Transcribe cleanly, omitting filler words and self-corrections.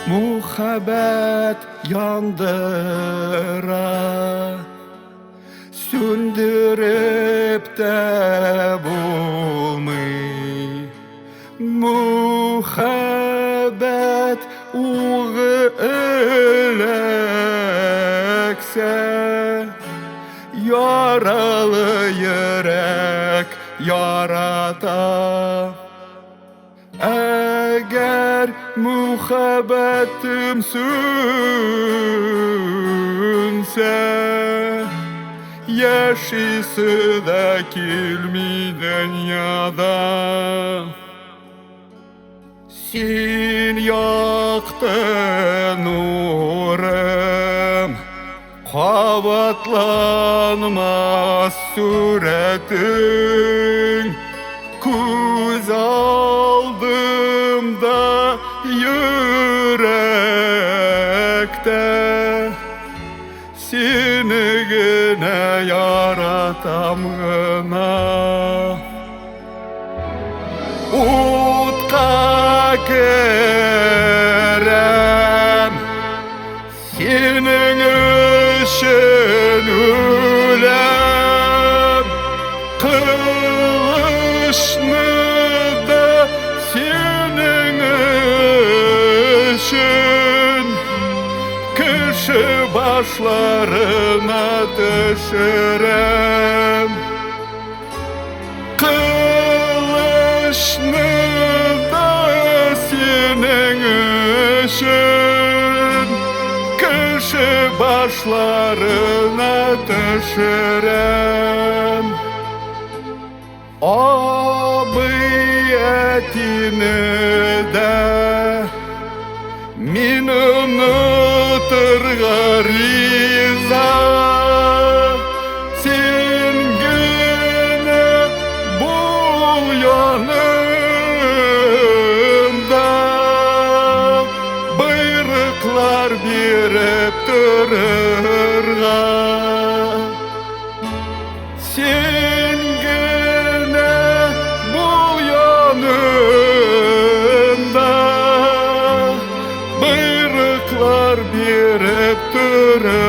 Мөхәббәт яндыра, сүндереп тә булмый. Мөхәббәт угы эләксә, яралы йөрәк ярата. Әгәр мөхәббәтем сүнсә, яшисе дә килми дөньяда. Син якты нурым, кабатланмас сурәтең, күз алдымда йөрәктә. Сине генә яратам гына. Утка керәм, синең өчен үләм. Кылычны да синең өчен кеше башларына төшерәм. Кылычны да синең өчен кеше башларына төшерәм. Абый әтине дә мин онытырга риза. Син генә бул янымда, боерыклар биреп торырга. Син генә бул янымда, боерыклар биреп торырга.